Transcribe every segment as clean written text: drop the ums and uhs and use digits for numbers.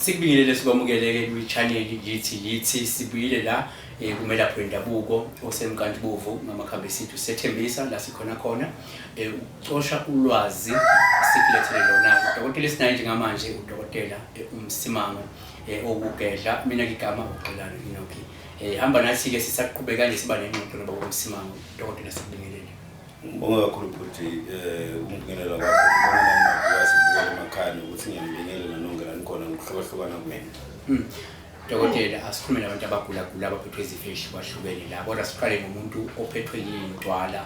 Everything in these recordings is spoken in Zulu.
Sikubingelele sikwamukeleke kwi-channel yithi yithi sibuyile la kumelaphi wendabuko osemkantshubovu ngamakhambi esintu sethembisa la sikhona khona ukucosha ulwazi sikulethele lona udokotela esinaye njengamanje udokotela uMsimango owukugedla mina ngigama uXolani Inoki. Hamba nathi-ke sisaqhubeka nje siba nengxoxo nobaba uMsimango. Dokotela, sikubingelele. Ngibonga kakhulu bhuti ukungibingelela kwakho. Ngibonga nani mabuya sibukele emakhaya nokuthi ngiyanibingelela nonke la nikhona ngokuhlukahlukana kwenu. Dokotela, asikhulume nabantu abagulagula abaphethwe izifo ey'hlukahlukene la, kodwa siqale ngomuntu ophethwe yiy'ntwala,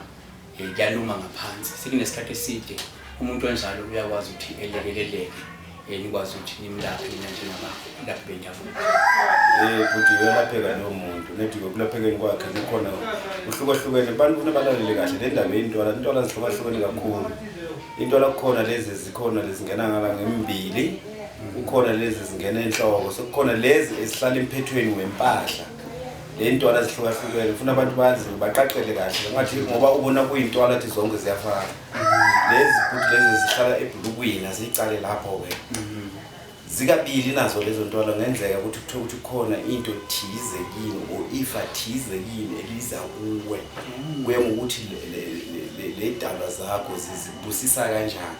kuyaluma ngaphansi sekunesikhathi eside. Umuntu onjalo uyakwazi ukuthi elekeleleke, nikwazi ukuthi nimlaphe nina njengabalaphi bendabuko? Bhuti, uyalapheka lowo muntu. Nethi ekulaphekeni kwakhe kukhona kuhlukahlukene. Abantu kufuna balalele kahle le ndaba yey'ntwala. Intwala zihlukahlukene kakhulu. Intwala kukhona lezi zikhona lezingena ngala ngembili, kukhona lezi zingena enhloko, sekukhona lezi ezihlala emphethweni wempahla. Le ntwala zihlukahlukene, funa abantu bazi baqaqele kahle, ngathi ngoba ubona kuyintwala athi zonke ziyafana. Lezi futhi lezi zihlala ebhulukweni, aziyicale lapho-ke. Zikabili nazo lezo ntwala, ngenzeka ukuthi kuthiwa ukuthi kukhona into thize kini or ifa thize kini eliza kuwe, kuye ngokuthi le dalwa zakho zibusisa kanjani,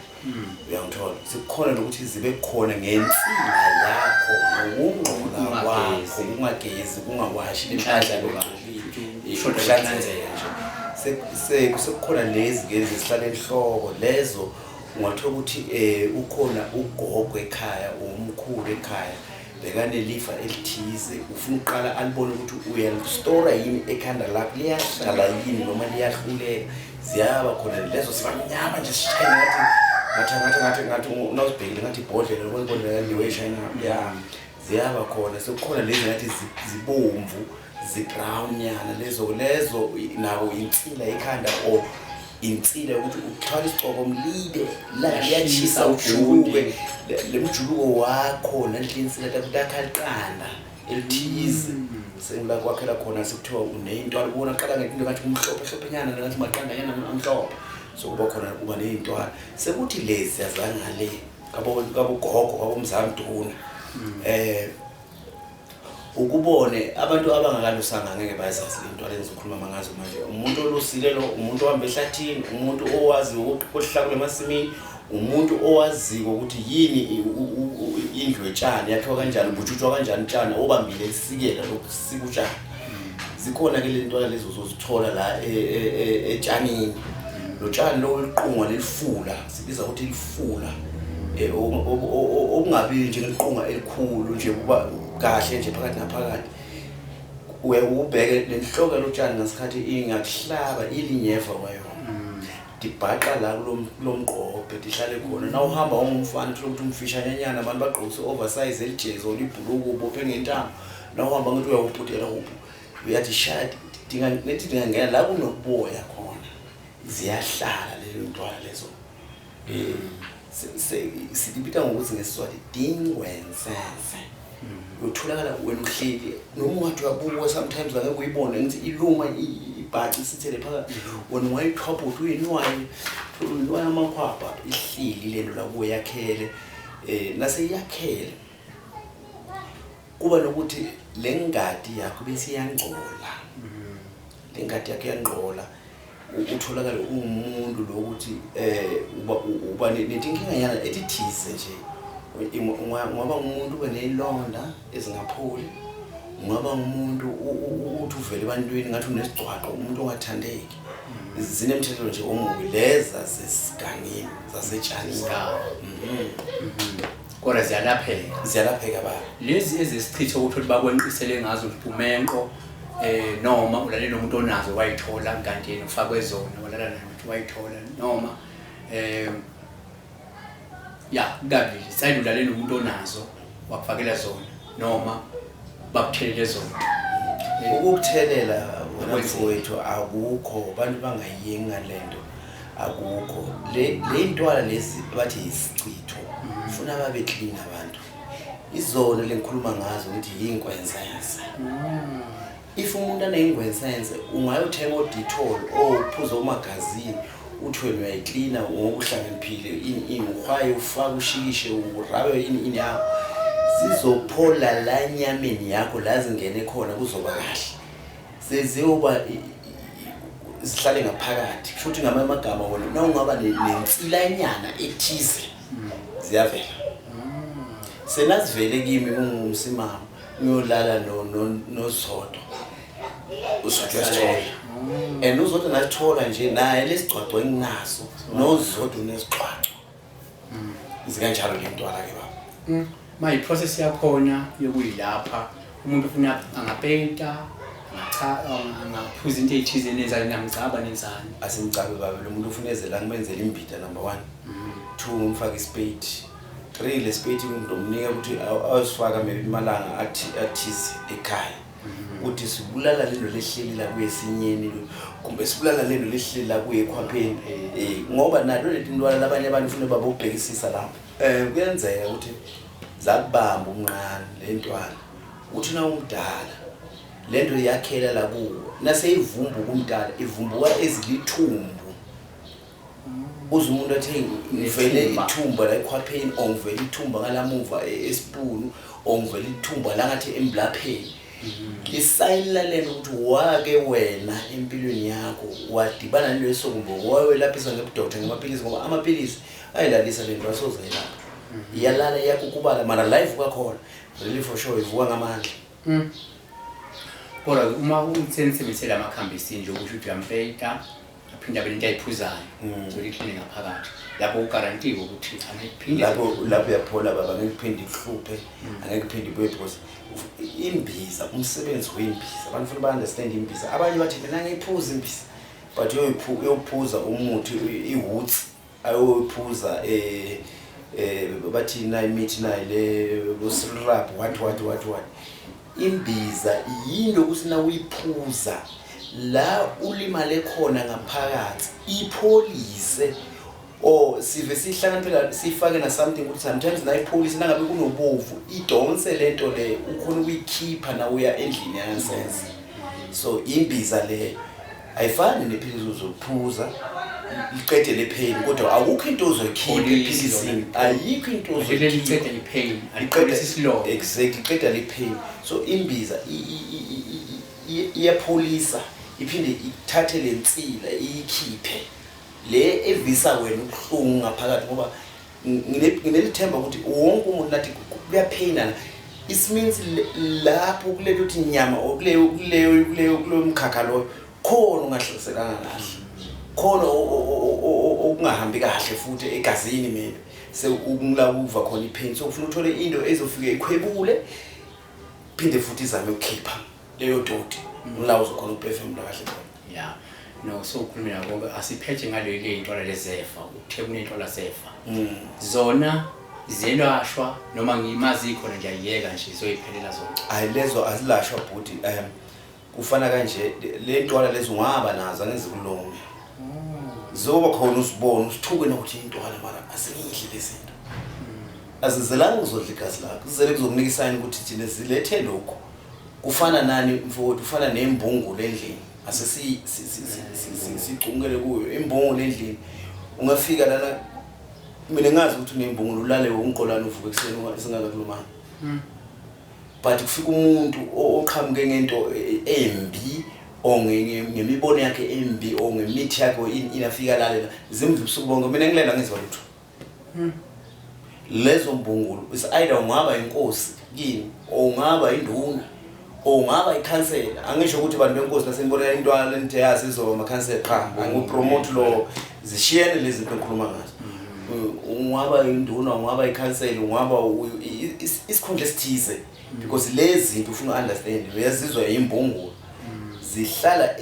uyangithola? Sekukhona nokuthi zibe khona ngensila yakho, ngokungqola kwakho, ungagezi, ungawashi impahla logcolile, nje sekukhona lezi ke zihlala enhloko. Lezo ungathola ukuthi ukhona ugogo ekhaya, umkhulu ekhaya bekanelifa elithize, ufuna ukuqala alibone ukuthi uyalistora yini ekhanda lakho, liyahlala yini noma liyahluleka. Ziyaba khona lezo, sibamnyama nje, sishayina ngathi ngathi ngathi ngathi ngathi unawuzibhekile ngathi ibhodlela, ibhodlela liwe ishayina ya. Ziyaba khona, sekukhona lezi ngathi zibomvu, zi-brown nyana. Lezo nawo insila ekhanda or insila ukuthi uthwala isigcoko mlide la liyashisa, ujuluke, le mjuluko wakho naleli insila lakha liqanda elithize sengila kwakhela khona, sekuthiwa uneyintwala. Ubona qala ngento ngathi kumhlophe hlophenyana, ngathi maqandanyana amhlophe, so kuba khona kuba ney'ntwala. Sekuthi lezi azangale kabogogo, kabomzamduna, ukubone abantu abangakalusanga ngeke bazazi le ntwala engizokhuluma ngazo manje. Umuntu olusile lo, umuntu ohamba ehlathini, umuntu owazi ukuhlakula emasimini, umuntu owaziko ukuthi yini indlu yetshani, yakhiwa kanjani, butshutshwa kanjani utshani, obambile isikela lokusika utshani. Zikhona ke le ntwala lezo uzozithola la etshanini. Lo tshani lo liqungwa lelifula, sibiza ukuthi ilifula, okungabi njengeliqunga elikhulu nje, kuba kahle nje phakathi naphakathi. Uye ubheke lenhloko yalotshani ngasikhathi ingakuhlaba ilinyeva kwayona, dibhaqa la kulo mqobhe, dihlale khona. Na uhamba ungumfana, uthole ukuthi umfishanyanyana, abantu bagqokise oversize elijezi or ibhuluku, ubophe ngentamo. Na uhamba ngathi uyawubhudela uphu, uyathi shaya nethi dingangena la kunokuboya khona, ziyahlala lelo ntwala lezo. Silibita ngokuthi ngesiSwati dingwensense. Uyotholakala wena uhleli noma ungathi uyabuka, sometimes angeke uyibone, ngithi iluma ibhaci isithele phakathi, wena ungayithwabhuti uyinwaye, uyinwaye amakhwapha, ihleli lento la kuwe yakhele. Nase iyakhele kuba nokuthi le ngadi yakho bese iyangcola, le ngadi yakho iyangcola, utholakale uwumuntu lokuthi uba netinkinga nyana etithize nje. Ungaba umuntu ube ney'londa ezingapholi, ungaba umuntu uthi uvele ebantwini ngathi unesigcwaqo, umuntu ongathandeki. Zinemthetho nje omubi leza zesigangeni, zasetshanini. Kodwa ziyalapheka? Ziyalapheka baba. Lezi ezesichitho ukuthi bakwenqisele ngazo umenqo, noma ulalela umuntu onazo wayithola, kanti yena ufakwe zona, walala naye ukuthi wayithola, noma ya kabili sayide ulalela umuntu onazo wakufakela zona noma bakuthelele zona. Ukukuthelela wena mfowethu akukho, abantu bangayengi ngalento, akukho. Le ntwala lezi bathi isichitho, funa babe clean abantu. Izono lengikhuluma ngazo ngithi yinkwenzenze. If umuntu aneyingwensense, ungayothenga o-Dettol ophuza omagazini, uthi wena uyayiklina ngoba uhlakaniphile, ini ini, uhwaye, ufake, ushikishe, urabe, ini ini yakho. Zizophola la nyameni yakho la zingene khona, kuzoba kahle. Seziyoba zihlale ngaphakathi, kusho ukuthi ngamanye amagama wena na ungaba nensilanyana ethize ziyavela. Senazivele kimi ungumsimamo, ngiyolala noZodwa, uZodwa uyasithola and uZodwa nasithola nje naye lesigcwagcwa enginaso, noZodwa unesigcwagcwa zikanjalo le ntwala-ke baba. Ma i-process yakhona yokuyilapha, umuntu ufuna angapeyita, angaphuza into ey'thize, nenzani, namgcaba, nenzani? Asimcabe baba. Lo muntu ufuna eze la, ngimenzele imbida number one, two, ngimfake isipeyiti, three, le sipeyiti ngizomnika ukuthi ayosifaka maybe imalanga athize ekhaya, ukuthi sibulala lento lehleli la kuye esinyeni lo, kumbe sibulala lento lehleli la kuye ekhwapheni, ngoba nalo leti ntwala labanye abantu funa babobhekisisa lapho. Kuyenzeka ukuthi zakubamba umnqane le ntwala, uthi na umdala lento iyakhela la kuwo, naseyivumbuka umdala ivumbuka ezilithumbu, uze umuntu athi ngivele Nethumba. Ithumba la ekhwapheni, or ngivele ithumba ngalamuva esipunu, or ngivele ithumba la ngathi emblapheni. Isayini lalento ukuthi wake wena empilweni yakho wadibana naleso, kumbe wawelaphisa ngebudokotela ngamaphilisi, ngoba amaphilisi ayilalisa lento, asoze ayilapha, iyalala, iyakukubala, mara la ivuka khona really for sure ivuka ngamandla. Kodwa uma usenisebenzise la makhambi esintu, okusho ukuthi uyampeyita, aphinde abe nento ayiphuzayo, zokuthi ikline ngaphakathi lapho, ugarantiwe ukuthi angeke Lapho uyaphola baba, angeke kuphinde ikuhluphe, angeke kuphinde ibuye, because imbiza, umsebenzi wembiza, abantu funa ba-understand imbiza. Abanye bathi mina ngiyiphuza imbiza, but uyophuza umuthi i-woods, ayoyiphuza bathi na imithi nayi le bo-syrup, what what what what. Imbiza yinto ukuthi na uyiphuza la ulimale khona ngaphakathi ipholise, or sive sihlakaniphela sifake na something ukuthi sometimes na ipholise, nangabe kunobovu idonse lento le, ukhona ukuyikhipha na uya endlini yangasese. So imbiza le ayifani nephilisi uzophuza liqede le pain, kodwa akukho into ozoyikhipha Pholisi ephilisini. lona. Ayikho into Leli ozoyikhipha. liceda i-pain, alipholisa isilonda. Exactly, iqeda le pain. So imbiza iyapholisa, iphinde ithathe le nsila iyikhiphe le evisa wena ubuhlungu ngaphakathi, ngoba nginelithemba ukuthi wonke umuntu nathi kuyapheyinana. It means lapho kuletha ukuthi nyama or kuleyo mkhakha loyo khona ungahlalisekanga kahle khona, okungahambi kahle futhi egazini, maybe sekungila uva khona i-pain. So ufuna uthole into ezofike ikhwebule, phinde futhi izame ukukhipha leyo doti, ngila uzokhona ukuphefumula kahle khona. Ya, no, so ukhulumela konke, asiphethe ngaleli iy'ntwala lezefa. Uthe kuney'ntwala zefa, zona ziyelashwa noma ngimazi ikhona nje, ayiyeka nje zoyiphelela zonke? Hayi, lezo azilashwa bhuti. Kufana kanje, le ntwala lezo ungaba nazo, angizikulunge, zoba khona usibone usithuke nokuthi intwala, mara asingidli lezi zinto, azizelanga uzodla igazi lakho, zizele kuzokunika isayini ukuthi thina zilethe lokhu. Kufana nani mfowethu? Kufana nembungulu endlini, ase sicungele kuyo imbungulu endlini. Ungafika lana, mina ngazi ukuthi unembungulu, ulale umqolwane, uvuke ekuseni singakakulumanga, but kufika umuntu oqhamuke ngento embi or ngemibono yakhe embi or ngemithi yakhe or inafika lalela zimdla ubusuku bonke. Mina ngilela ngizwa lutho. Lezo mbungulu is either ungaba inkosi kini or ungaba induna or ungaba ikhansela. Angisho ukuthi abantu benkosi nasenibonela intwala lento yazi izoba amakhansela, qha, angipromote lo, zishiyene lezi zinto engikhuluma ngazo. Ungaba induna, ungaba ikhansela, ungaba isikhundla esithize, because lezi zinto ufuna u-understand uyazizwa imbungulu zihlala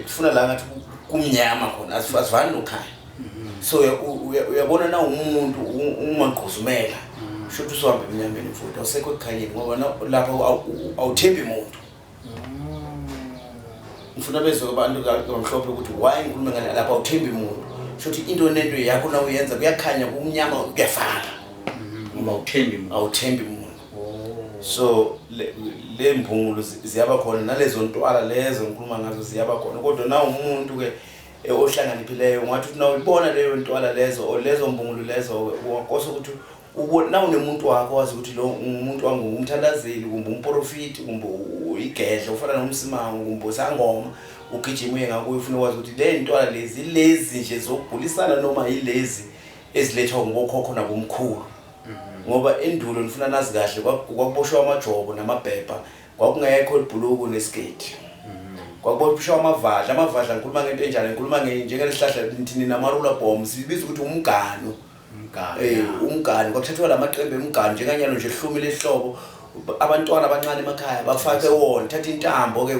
kufuna la ngathi kumnyama khona, azivani nokhaya. So uyabona na umuntu umagquzumela, sho ukuthi usuhambe emnyameni futhi awusekho ekukhanyeni, ngoba lapho awuthembi muntu. Ngifuna bezwe abantu bamhlophe ukuthi why ngikhulume ngale lapho awuthembi muntu. Sho ukuthi into nento yakho na uyenza kuyakhanya, kumnyama kuyafana. Ngoba uthembi muntu. Awuthembi muntu. So le mbungulu ziyaba khona, nalezo ntwala lezo ngikhuluma ngazo ziyaba khona, kodwa na umuntu ke ohlakaniphileyo ungathi uthi na uyibona leyo ntwala lezo or lezo mbungulu lezo, wakose ukuthi Ubona unemuntu wakho wazi ukuthi lo umuntu wangu umthandazeli kumbe umprofiti kumbe igedla ufana nomsimango kumbe usangoma, ugijima uye ngakuye ufuna ukwazi ukuthi le ntwala lezi lezi nje zokugulisana noma yilezi ezilethwa ngokhokho nabomkhulu. Ngoba endulo, nifuna nazi kahle, kwakuboshwa amajobo namabhebha, kwakungekho ibhuluku nesiketi, kwakuboshwa amavadla. Amavadla, ngikhuluma ngento enjani? Ngikhuluma njengesihlahla nithini, namarula bomb, sibiza ukuthi umgano. Umgano. Umgano, kwakuthathwa lamaqembe emgano njenganyalo nje hlumile ehlobo, abantwana abancane emakhaya bafake wona, thatha intambo ke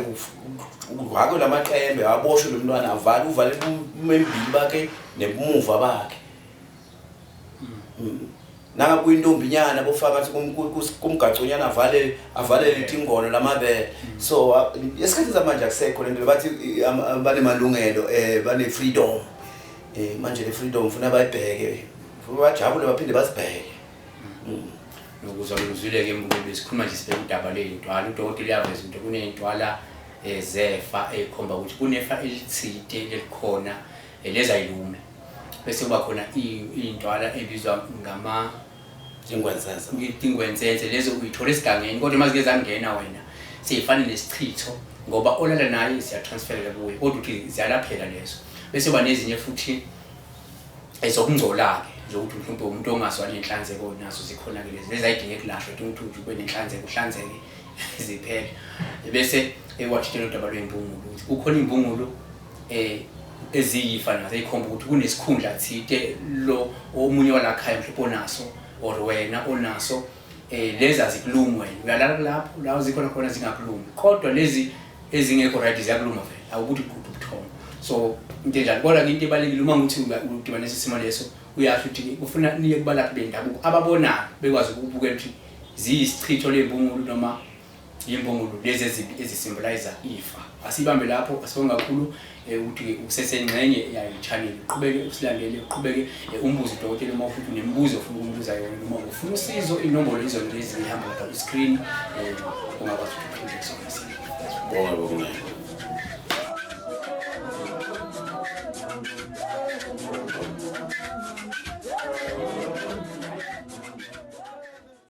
uhake lamaqembe, aboshwe lo mntwana, avale, uvale umembili bakhe nemuva bakhe. Nangabe kuyintombinyana, bofaka ngathi kumgaconyana, avale, avalele itingono lamabele. So esikhathini samanje akusekho lento, bathi banemalungelo, bane freedom. Manje le freedom ufuna bayibheke, bajabule, baphinde bazibheke. Nokuzwa ngizwile-ke mbukeli, sikhuluma nje sibheke udaba ley'ntwala. Udokotela uyaveza into, kuney'ntwala zefa ey'khomba ukuthi kunefa elithide lelikhona, lezi ayilume, bese kuba khona iy'ntwala ebizwa ngama Ingwenzenze. Ingwenzenze lezo uyithola esigangeni, kodwa uma zike zangena wena seyifane nesichitho, ngoba olala naye siyatransferela kuye, kodwa ukuthi ziyalapheka lezo. Bese kuba nezinye futhi ezokungcola-ke, zokuthi mhlawumbe umuntu ongazwani nenhlanzeko, nazo zikhona-ke lezi. Lezi ayidinge kulashwa, idinga ukuthi ube nenhlanzeko, uhlanzeke, ziphele. Bese ekwathinta nodaba lwey'mbungulu, ukuthi kukhona iy'mbungulu eziyifa nazo ey'khomba ukuthi kunesikhundla thite lo omunye walakhaya mhlawumbe onaso or wena onaso. Lezi azikulumi wena, uyalala lapho la zikhona khona zingakulumi, kodwa lezi ezingekho right ziyakuluma vele, awukuthi uqhude ubuthongo. So into enjalo, kodwa-ke into ebalulekile uma ngukuthi udibanisa isimo leso, uyasho ukuthi kufuna niye kubalaphi bendabuko ababonayo, bekwazi ukubukela ukuthi ziyisichitho ley'mbungulu noma yimbungulu lezi ezibi ezisymbolize ifa. Asibambe lapho. Asibonge kakhulu ukuthi usesengxenye yayo i-channel, uqhubeke usilandele, uqhubeke umbuzo udokotela uma futhi unemibuzo ofuna ukumbuza yona noma ufuna usizo. Inombolo izona lezi ihamba lapha kwi-screen, ungakwazi ukuthi uphinde kusona. Bonga bokunene.